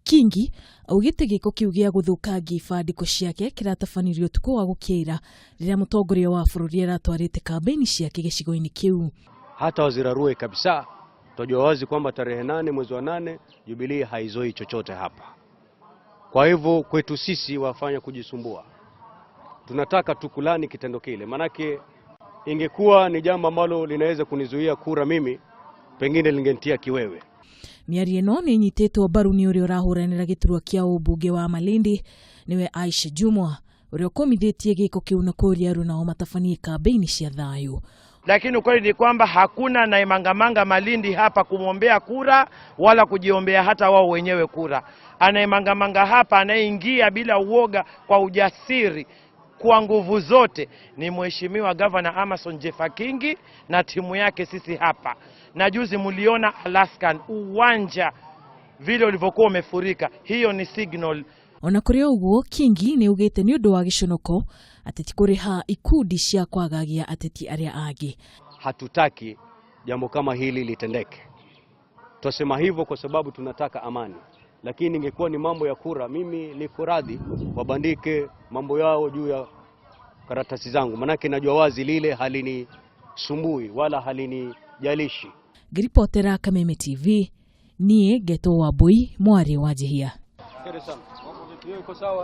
Kingi augĩte gĩko kĩu gĩa gũthũkangia ibandĩko ciake kĩratabanirio ũtukũ wa gũkĩra rĩrĩa mũtongoria wa bũrũri aratwarĩte kambĩini ciake gĩcigo-inĩ kĩu. Hata wazirarue kabisa, tunajua wazi kwamba tarehe 8 mwezi wa 8 Jubilee haizoi chochote hapa. Kwa hivyo kwetu sisi wafanya kujisumbua, tunataka tukulani kitendo kile, manake ingekuwa ni jambo ambalo linaweza kunizuia kura mimi, pengine lingenitia kiwewe. Mĩario ĩno nĩ ĩnyitĩtwo mbaru nĩ ũrĩa ũrahũranĩra gĩturwa kĩa ũmbunge wa Malindi nĩwe Aisha Jumwa, ũrĩa ũkũmithĩtie gĩko kĩu na kũria aruna matabanie kambĩini cia thayũ. Lakini ukweli ni kwamba hakuna anayemangamanga Malindi hapa kumwombea kura wala kujiombea hata wao wenyewe kura. Anayemangamanga hapa, anayeingia bila uoga, kwa ujasiri, kwa nguvu zote ni Mheshimiwa Gavana Amason Jeffa Kingi na timu yake. Sisi hapa na juzi mliona Alaskan uwanja vile ulivyokuwa umefurika, hiyo ni signal. Ona kũrĩ o ũguo, Kingi nĩ augĩte nĩ ũndũ wa gĩconoko ateti kũrĩha ikundi cia kwagagia ateti arĩa angĩ. Hatutaki jambo kama hili litendeke. Twasema hivyo kwa sababu tunataka amani, lakini ingekuwa ni mambo ya kura, mimi niko radhi wabandike mambo yao juu ya karatasi zangu, manake najua wazi lile halinisumbui wala halinijalishi. Ngĩribotera Kameme TV, niĩ ngetwo Wambui, mwarĩ wa Njihia. Iko sawa.